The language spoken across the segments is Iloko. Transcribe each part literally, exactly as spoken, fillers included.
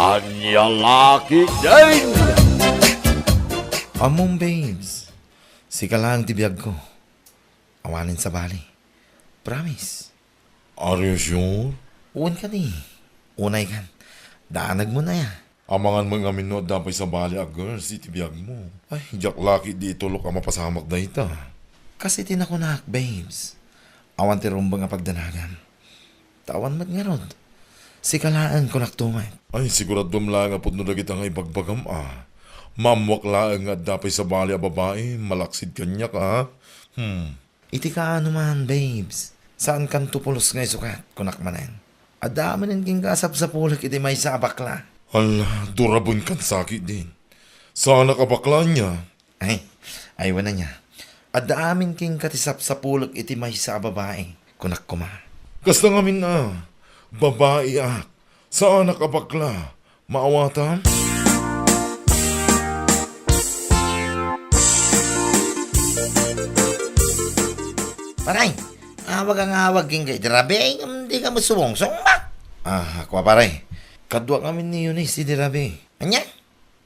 Ania la ketdin? Ammom, babes. Sika laeng ti biagko. Awanen sabali. Promise. Are you sure? Wen kadi. Unay kan. Daanagmo na ya. Amangan met ngamin no adda pay sabali a girls iti biagmo. Ay, diak la ketdi itulok a mapasamak dayta. Kas iti nakunak, babes. Awan ti rumbeng a pagdanagam. Ta awan met ngarud. Sika laeng, kunak to met. Ay, siguraduem laeng a pudno dagita nga ibagbagam a. Maammoak laeng nga adda pay sabali a babai, malaksid kaniak a. Hmm. Iti kaano man, babes. Saankanto pulos nga isukat, kunak manen. Adda aminen kenka a sapsapulek iti maysa a bakla. Ala, durabenkan sa ketdin. Saanak a bakla ania? Ay, ay, wen ania. Adda amin kenka ti sapsapulek iti maysa a babai, kunak koma. Kasta ngamin a, babaiak, saanak a bakla, maawatam? Paray, awag ang awag kenka iti rabii, ngem dika met sumungsong ba? Ah, kua, paray. Kaduak ngamin ni Eunice iti rabii. Ania?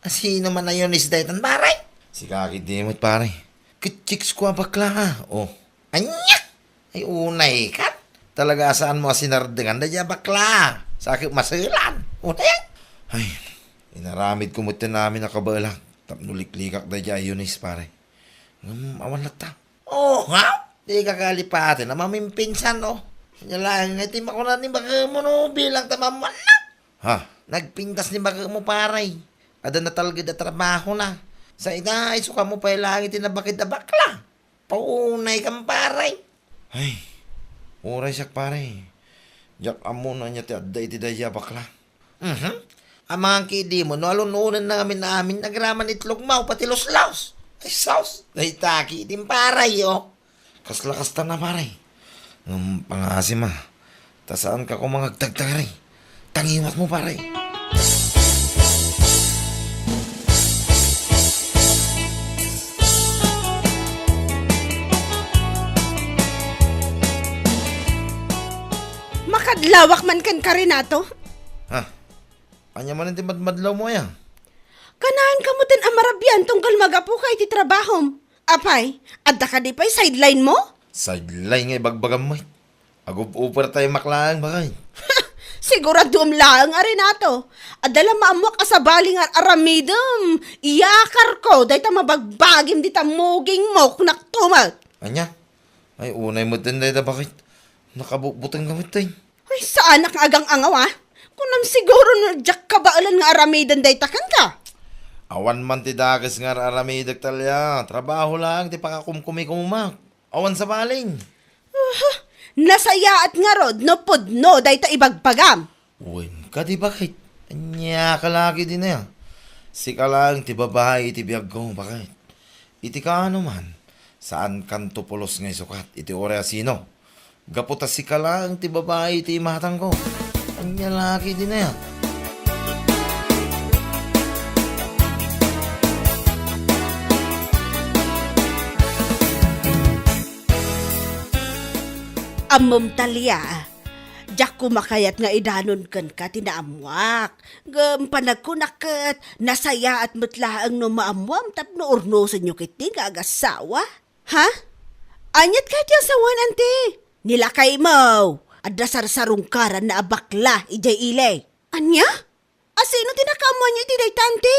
Asino man a Eunice daytan, paray? Sika ketdi met, paray. Ket chicks ko a bakla, a. Oh. Ania? Ay, unay kan. Talaga a saanmo a sinardengan daydiay a bakla. Sa ket maselan. Unay. Ay, inaramidko metten amin a kabaelak tapno liklikak daydiay a Eunice, paray. Ngem awan latta. Oh, ha? Dika kalipaten a mamimpinsan, oh. Ania laeng nga iti makuna ni bakemo no bilang ta maammoanna? Ha? Nagpintas ni bakemo, paray. Adda natalged a trabahona. Sa ita, isukayo pay laeng iti nabaked a bakla. Paunay kan, paray. Ay, uray siak, paray. Diak ammo no ania ti adda iti daydiay a bakla. Mhm. Amangan ketdin no alun-onenna ngamin amin agraman itlog mo, pati luslaus. Ay, sus. Dayta ketdin, paray, oh. Kasla kasta na, paray. Ngem pangasim a. Ta saanka koma nga agtagtagari. Tangiwatmo, paray. Makadlawak man kenka, Renato. Ha? Ania manen ti madmadlawmo aya? Kanayon kamo ten a marabian tunggal magapuka iti trabahom. Apay, adda kadi pay sideline mo? Sideline nga ibagbagam met. Agub-uper tayo maklaang, bakay. Siguraduem laeng a, Renato. Adda la maammoak a sabali nga ar-aramidem. Iyakarko dayta mabagbagim dita mugingmo, kunak to met. Ania? Ay, unay metten dayta, bakit? Nakabutbuteng ka metten. Ay, saanak nga agang-angaw, a. Kunam siguro no diak kabaelan nga aramiden dayta kenka. Awan man ti dakes nga ar-aramidek, Talia. Trabaho laeng ti pakakumkumikumak. Awan sabali. Aha, nasayaat ngarud no pudno dayta ibagbagam. Wen, kadi, bakit? Ania ka lagi din aya? Sika laeng ti babai iti biagko, bakit? Iti kaano man, saankanto pulos nga isukat iti uray a sino. Gapu ta sika laeng ti babai iti imatangko. Ania lagi din aya? Ammom, Talia, diak koma kayat nga idanon kenka ti naammoak. Ngem panagkunak ket, nasayaat met laeng no maammoam tapno urnosenyo ketdi nga agassawa. Ha? Aniat kayat ti asawan, anti? Ni lakaymo, adda sarsarungkaranna a bakla idiay ili. Ania? Asino ti nakaammoanyo iti dayta, anti?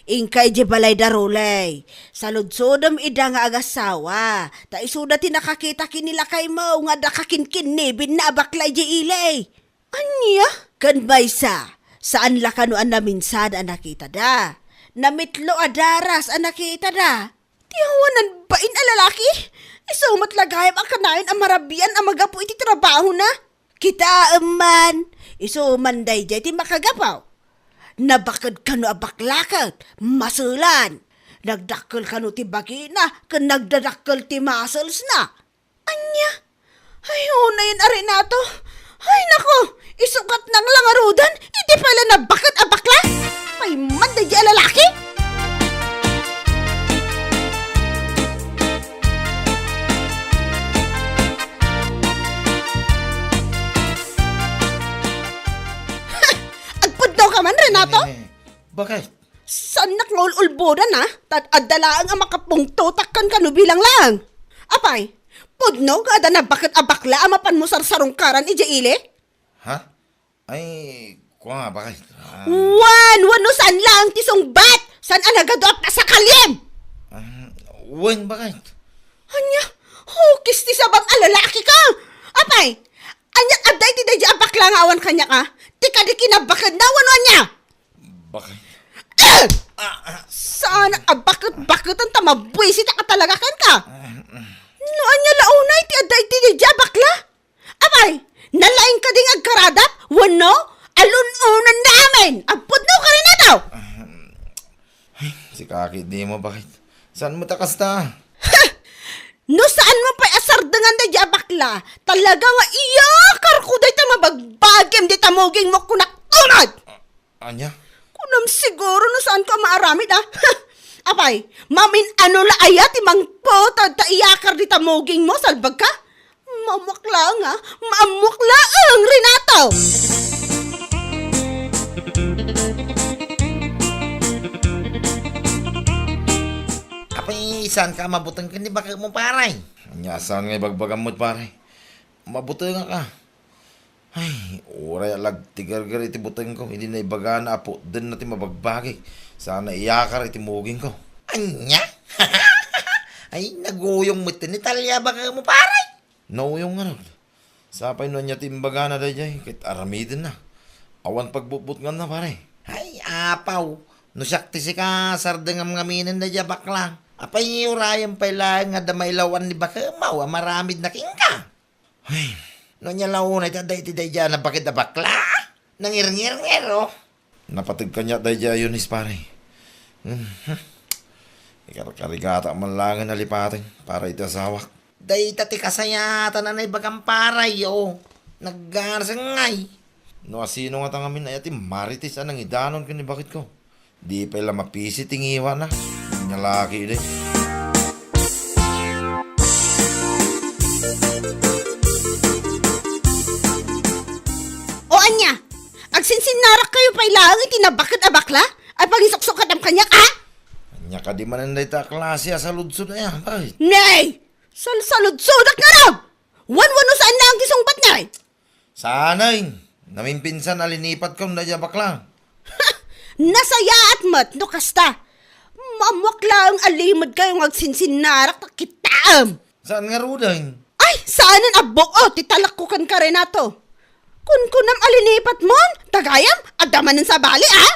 Inka idiay balay da Rolly. Saludsodem ida nga agassawa, ta isuda ti nakakita ken ni lakaymo nga adda kakinkinnibenna a bakla idiay ili. Ania? Ken maysa, saan la kano a naminsada a nakitada. Namitlo a daras a nakitada. Ti awanan bain a lalaki? Isu met la gayam a kanayon a marabian a magapu iti trabahona. Kitaem man, isu man daydiay ti makagapu. Nabaked kano a bakla ket maselan. Nagdakkel kano ti bagina ken nagdadakkel ti musclesna. Ania? Ay, unayen a, Renato. Ay, nako! Isukat nang langarudan, iti pala nabaked a bakla! Pay man daydiay a lalaki! Agpudno ka man, Renato? Nene, bakit? Saannak nga ul-ulbodan, a? Ta adda laeng a makapungtotak kenka no bilang laeng. Apay, pudno nga adda nabaket a bakla a mapanmo sarsarungkaran idiay ili? Ha? Ay, kua nga, bakit? Ah. Wen, wenno saan laeng ti sungbat? Saan a nagadu a pasakaliem? Ah, wen, bakit? Ania? Hukis ti sabam a lalaki ka! Apay, ania adda iti daydiay a bakla nga awan kaniak, a? Ti kadi kinabakedna wenno ania? Bakit? Eh! Ah, ah. Saan a baket-baketan ta mabuisitak a talaga kenka? Ah, ah. No ania la unay ti adda iti daydiay a bakla? Apay, nalaing kadi nga agkaradap? Wenno, alun-onan na amin? Agpudno ka rin ato! Ahem. Ay, sika ketdin, bakit? Saan mo ta kasta? Ha! No saan mo pay a sardengan daydiay a bakla, talaga nga iyakarko dayta mabagbagim dita muging mo kunak tumad! Ania? Kunam siguro no saanko a maaramid, a? Apay, mamin-ano la aya ti mangputod ta iyakar dita muging mo, salbagka? Maammoak laeng, a? Maammoak laeng, Renato! Apay, saanka a mabuteng ken ni baket mo, pare? Ania, saan nga ibagbagam met, pare? Mabutengak, a. Ay, uray a lagtigerger iti butengko, idi naibagana a putdenna ti mabagbagik, saan a iyakar iti mugingko. Ania? Ay, naguyong met ni talya baket mo, pare. Nauyong ngarud. Sapay no ania ti imbagana daydiay, ket aramidenna. Awan pagbutbutnganna, pare. Ay, apaw. No siak ti sika, sardengam ngaminen daydiay a bakla. Apay, urayem pay laeng nga adda mailaw-an ni bakemaw a maramidna kenka. Ay, no ania la unay ti adda iti daydiay a nabaket a bakla? Nangirngirngir, o. Napateg kaniak daydiay a Eunice, pare. Hmm. Ikarkarigatak man laengen a lipaten para iti asawak. Dayta ti kasayaatan a naibagam, pare, o. Naggarsengngay. No asino ngata ngamin aya ti marites a nangidanon ken ni baketko? Di pay la mapisi ti ngiwana. Nia la ketdi. O ania? Agsinsinnarakkayo pay laeng iti nabaket a bakla a pangisuksukatam kaniak, a? Ania kadi manen dayta a klase a saludsod aya, pare? Nay! Salsaludsodak ngarud! Wen, wenno saan laeng ti sungbatna, e? Saan, e. Namimpinsan a linipatko daydiay a bakla. Nasayaat met no kasta. Maammoak laeng a limedkayo nga agsinsinnarak ta kittaem. Saan ngaruden? Ay, saanen a bug-o ti talekko kenka, Renato. Kunkunam a linipatmon, ta gayam, adda manen sabali, a?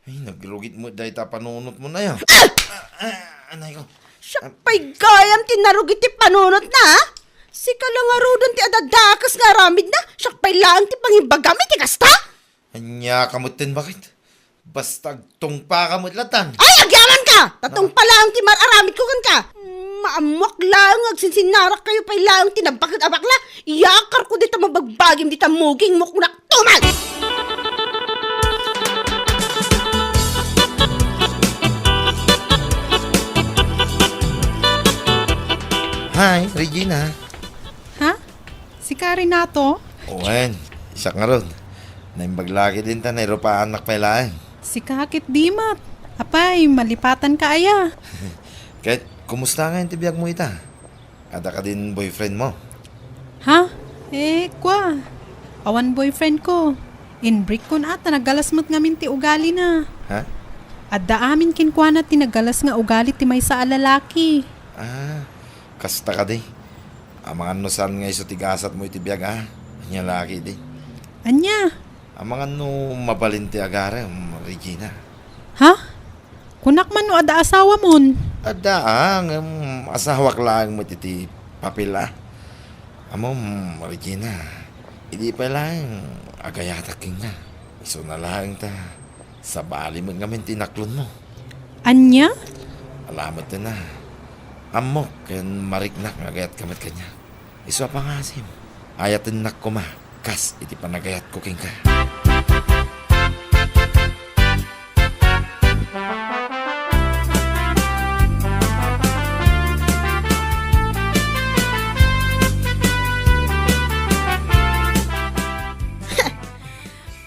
Ay, nagrugit met dayta a panunotmo, nay, a. Ah! Ah, ah, anay ko. Siak pay gayam ti narugit ti panunotna, a? Sika la ngaruden ti adda dakes nga aramidna, siak pay laeng ti pangimbagam iti kasta? Ania ka metten, baket? Basta agtungpaka met lattan. Ay, agyamanka! Ta tungpa laeng ti mar-aramidko kenka. Maammoak laeng nga agsinsinnarakkayo pay laeng ti nabaket a bakla. Iyakarko dita mabagbagim dita mugingmo kunak tumal! Hi, Regina. Ha? Sika, Renato? Wen, siak ngarud. Naimbag la ketdin ta nairupaannak pay laeng. Sika ketdi met. Apay, malipatanka aya? Ket, kumusta ngay ti biagmo ita? Adda kadin boyfriendmo? Ha? E, kua. Awan boyfriendko. Inbreak ko a ta nagalas met ngamin ti ugalina. Ha? Adda amin kenkuana ti nagalas nga ugali ti maysa a lalaki. Ah, kasta kadi. Amangan no saan nga isu ti gasatmo iti biag, a? Ania la ketdi? Ania? Amangan no mabalin ti agarem, Regina. Ha? Kunak man no adda asawamon? Adda, a, ngem asawak laeng met iti papel, a. Ammom, Regina, idi pay laeng agayatak kenka, isuna laeng ta sabali met ngamin ti inaklonmo. Ania? Ala metten a. Ammok ken mariknak nga agayatka met kaniak. Isu a pangasim, ayatennak koma kas iti panagayatko kenka.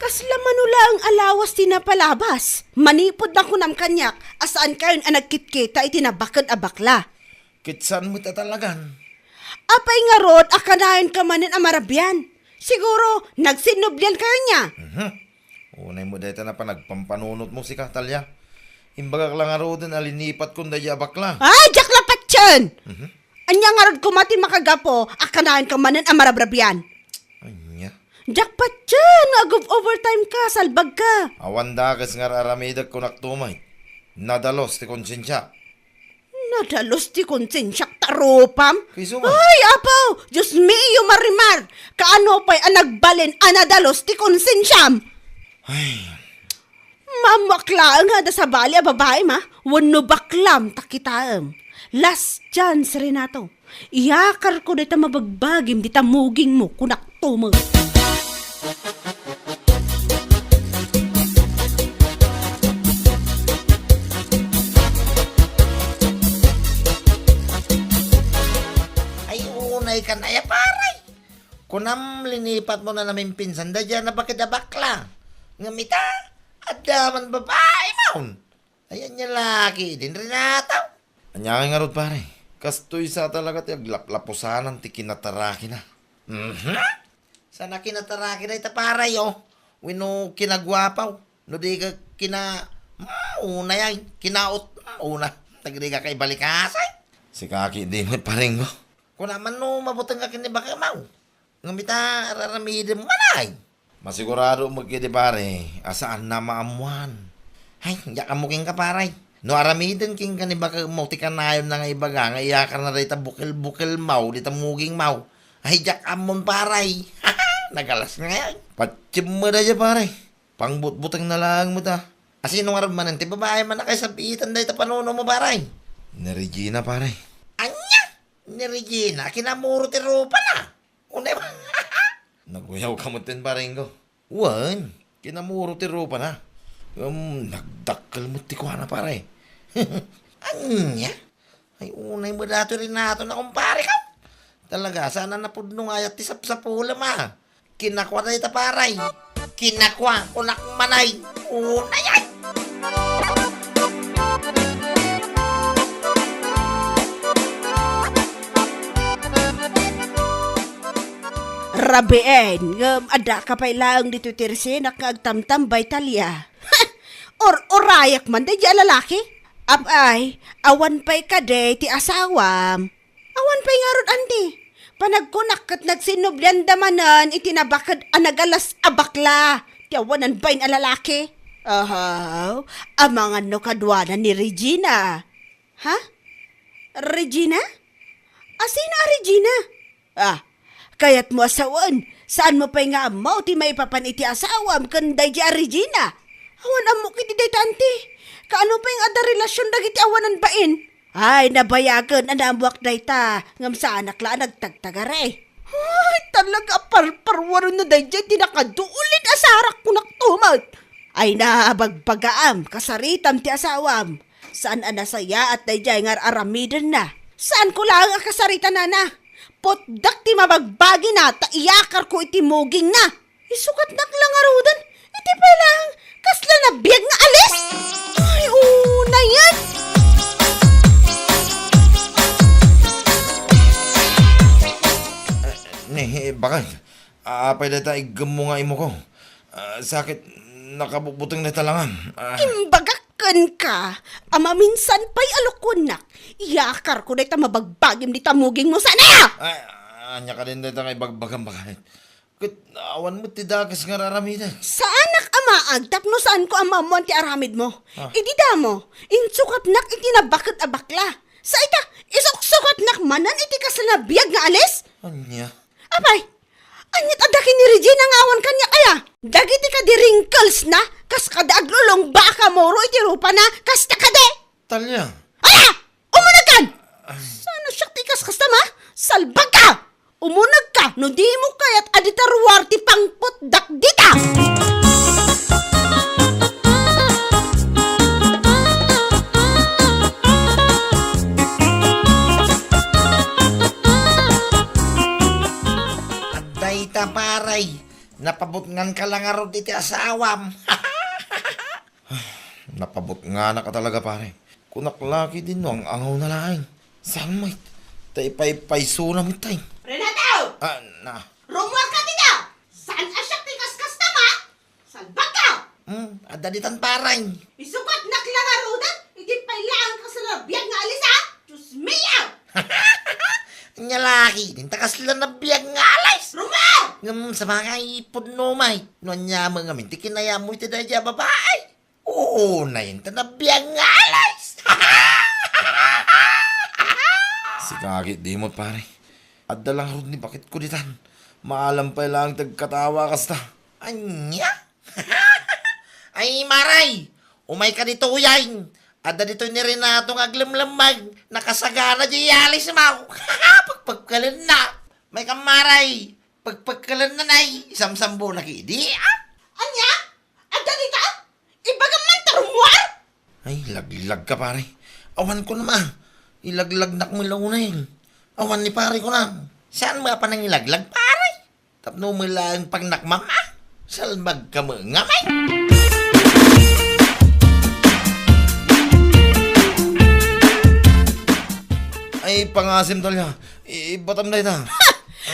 Kasla mano laeng a lawas ti napalabas. Manipud nakunam kaniak a saankayon a nagkitkita iti nabaked a bakla. Ket saan met a talagan? Apay ngarud a kanayon ka manen a marabian? Siguro, nagsinnublian kayo niya. Mhm. Unay mo dayta na panagpampanunot mo, sika, Talia. Imbagak la ngaruden a linipat kon daydi a bakla. Ay, diak la patien! Mhm. Ania ngarud koma ti makagapo a kanayon ka manen a marabrabian? Ania? Diak patien nga agub-overtime ka, salbag ka. Awan dakes nga ar-aramidek kunak tumay. Nadalus ti konsensiak. Nadalus ti konsensiak ta rupam? Kayso man. Ay, apo! Diyos mio, Marimar! Kaano pay a nagbalin a nadalus ti konsensiam? Ay. Maammoak laeng nga adda sabali a babaim, a? Wenno baklam ta kitaem. Last chance, Renato. Iyakarko dayta mabagbagim dita mugingmo, kunak to met. Ay, unay kan aya, pare. Kunam, linipat mo na namin pinsan daydi a nabaked a bakla. Ngem ita, adda man babaim. Ay, ania la ketdin, Renato? Ania ngay ngarud, pare? Kastoy sa talaga ti aglaplapusanan ti kinatarakina. Mhm. Saan a kinatarakina ita, pare, o? Wenno kinaguapaw? No di ka kina-, mm, unay, ay, kinaut-, mm, una. Nagriga ka ibalikasay? Sika ketdi met, parengko. Kuna man no mabuteng ka ken ni bakemaw. Ngem ita, ar-aramidem man, ay. Masigurado met ketdi, pare, a saanna maammuan. Ay, diak ammo kenka, pare. No aramiden kenka ni bakemaw ti kanayonna nga ibaga nga iyakarna dayta bukel-bukelmaw dita mugingmaw. Ay, diak ammon, pare. Nagalas ngay. Patiem met dayta, pare. Pangbutbutengna laeng met, a. A, sino ngarud manen ti babaim a nakaisab-itan dayta panunomo, pare? Ni Regina, pare. Ania? Ni Regina, kinamuro ti rupana? Unay, naguyawka metten, parengko. Wen, kinamuro ti rupana. Ngem nagdakkel met ti kuana, pare. Ania? Ay, unay met daytoy, Renato, na kumpareko. Talaga, saan a napudno nga ayat ti sapsapulem, a. Kinakua dayta, pare. Kinakua, kunak man, ay. Unay, ay. Rabien, ngem addaka pay laeng ditoy ti resinak nga agtamtambay, Talia. Or-urayak man daydi a lalaki. Apay, awan pay kadi ti asawam? Awan pay ngarud, anti. Panagkunak ket nagsinnublianda manen iti nabaked a nagalas a bakla ti awanan bain a lalaki. Ahaw, amangan no kaduana ni Regina. Ha? Regina? A, sino a Regina? Ah, kayatmo a sawen, saanmo pay nga ammo ti maipapan iti asawam ken daydi a Regina? Awan ammok iti dayta, anti. Kaano pay nga adda relasion dagiti awanan bain? Ay, nabayagen a naammoak dayta, ngem saanak la a nagtagtagari. Ay, talaga a parparwarenna daydiay ti nakadulit a sarak, kunak to met. Ay, nabagbagaam, kasaritam ti asawam. Saan a nasayaat daydiay nga ar-aramidenna. Saanko laeng a kasaritanana. Putdak ti mabagbagina ta iyakarko iti mugingna. Isukatnak la ngaruden. Iti pay laeng, kasla nabiag nga alis. Ay, unay yan. Ah, ni, bakay. Ah, apay dayta iggemmo nga imuko? Ah, sakit, nakabutbuteng dayta langam. Ah. Imbagak kenka a maminsan pay a lukuennak, iyakarko dayta mabagbagim dita mugingmo. Saan aya? Ah, ania kadin dayta nga ibagbagam, bakay? Ket awan met ti dakes nga ar-aramiden. Saanak a maag tapno saanko a maammoan ti aramidmo. Ah. Idi damo, insukatnak iti nabaked a bakla. Sa ita, isuksukatnak manen iti kasla nabiag nga alis? Ania? Apay, aniat adda ken ni Regina nga awan kaniak aya? Dagiti kadi wrinkles na, kas kadi aglulungba a kamuro iti rupana, kasta kadi? Talia. Ala! Umunegkan! Ay. Saan a siak ti ikaskastam, a? Salbag ka! Umunegka no dimo kayat a dita ruar ti pangputdak dita! Adda ita, paray. Napabutnganka la ngarud iti asawam. Napabutnganak a talaga, pare. Kunak la ketdi no ang-angawna laeng. Saan met? Ta ipaypaysona met tay. Renato! Ah, na. Rummuarka dita! Saan a siak ti kaskasta, ma? Salbagka! Hmm, adda ditan, pare. Isukat nak la ngaruden iti paylaang kasla nabiag nga alis, a? Dios mio! Ania la ketdin ta kasla nabiag nga alis? Rummuar! Ngem sabagay, pudno met. No ania met ngamin ti kinayatmo iti daydiay a babai? Unayen ta nabiag nga alis. Sika ketdi met, pare. Adda la ngarud ni baketko ditan. Maalam pay laeng ti agkatawa kasta. Ania? Ay, mare! Umayka ditoyen! Adda ditoy ni Renato nga aglemlemmeg. Nakasagana diay alismo. Pagpagkalenna. Mayka, mare. Pagpagkalenna, nay. Isamsambonak idi, a? Ania? Adda dita? Ibagam man ta rummuar? Ay, laglagka, pare. Awan ko na, ma. Ilaglagnak met la unayen. Awan ni pare ko na. Saan met a panangilaglag, pare? Tapno met laeng pangnakmam, a? Salbagka met ngamin. Ay, pangasim, Talia. Ibatam dayta. Ha!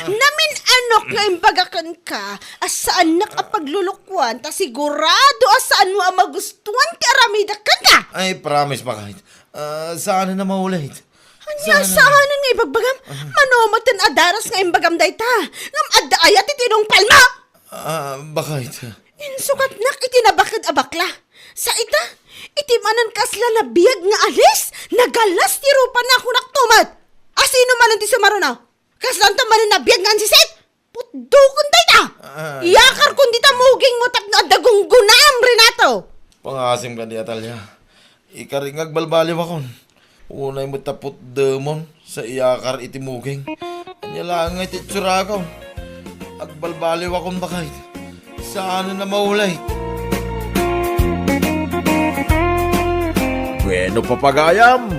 Namin-anok nga imbaga kenka a saannak a paglulukoan ta sigurado a saanmo a magustuan ti aramidek kenka. Ay, promise, bakayt. Ah, saanen a maulit. Ania, saanen nga ibagbagam? Mano met a daras nga imbagam dayta? Ngem adda aya ti tinungpalmo? Ah, bakayt. Insukatnak iti nabaked a bakla. Sa ita, iti manen kasla nabiag nga alis, nagalas ti rupana, kunak to met. A sino manen ti sumaruno? Kaslanto manen nabiag nga ansisit? Putdokon dayta! Ay. Iyakarkon dita mugingmo tapno adda gunggonaam, Renato! Pangasim kadi, Atalia. Ikarik nga agbalbaliwakon. Unay met ta putdemon sa iyakar iti muging. Ania laeng nga iti itsurakon. Agbalbaliwakon, bakayt. Saanen a maulit. Bueno, papagayam,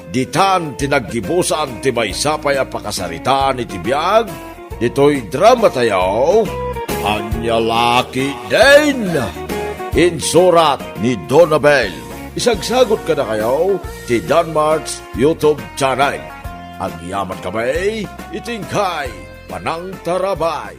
ditan ti naggibusan ti maysa pay a pakasaritaan iti biag ditoy dramatayo, Ania La Ketdin. Insurat ni Donabel. Isagsagut kadakayo ti Danmart's YouTube channel. Agyamankami iti inkay panangtarabay.